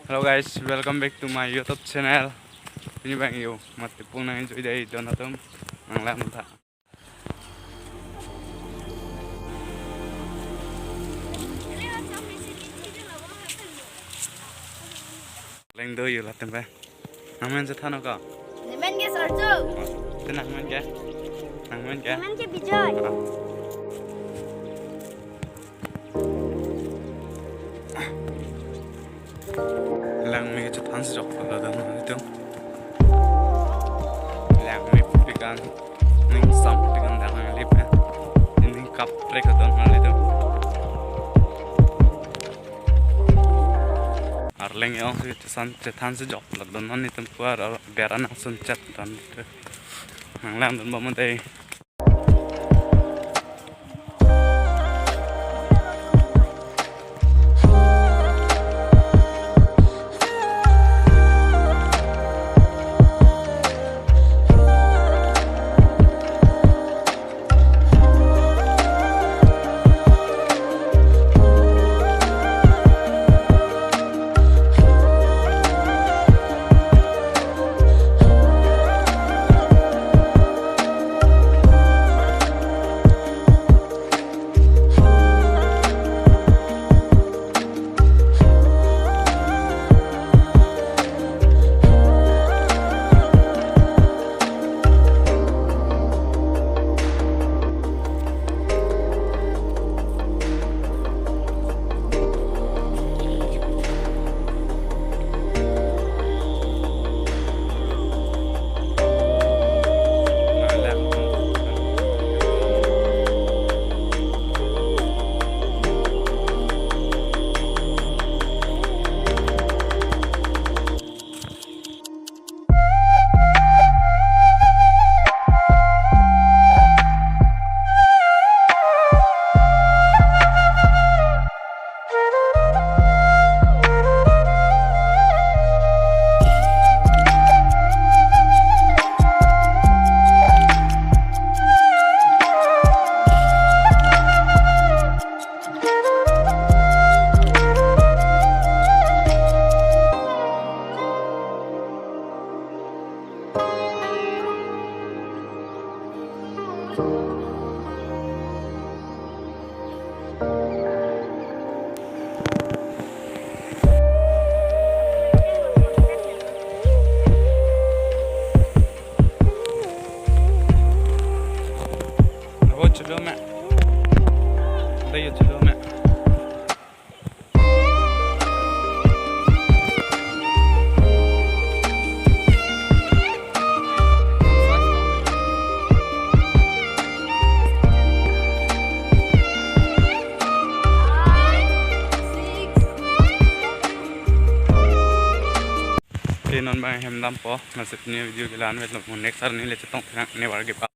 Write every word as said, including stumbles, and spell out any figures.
Hello guys, welcome back to my YouTube channel. Pini abang yo, mati pung nang enjoy dei don atum, nang lang tha. Leng do yo latum pe. Nang men chethan ko? Ne men ke Sarjo. Te nang men ke? Nang men ke? Ne men ke Bijoy. Ah. Langme kechethan sejok lo dam itum. Langme pu pi kan, ning sam pu pi kan dang lip ya. Ning kaprek don itum. Arleng ong si chethan, chethan sejok lo don itum kuar, ber an nangsun chet don. Nang lang don bom dei. Ro chulo me. Dei chulo me. Te non abang hem dampo, lasi pini video ke la-an vetlo, mo next arni le chetong thenang ne war ke pa.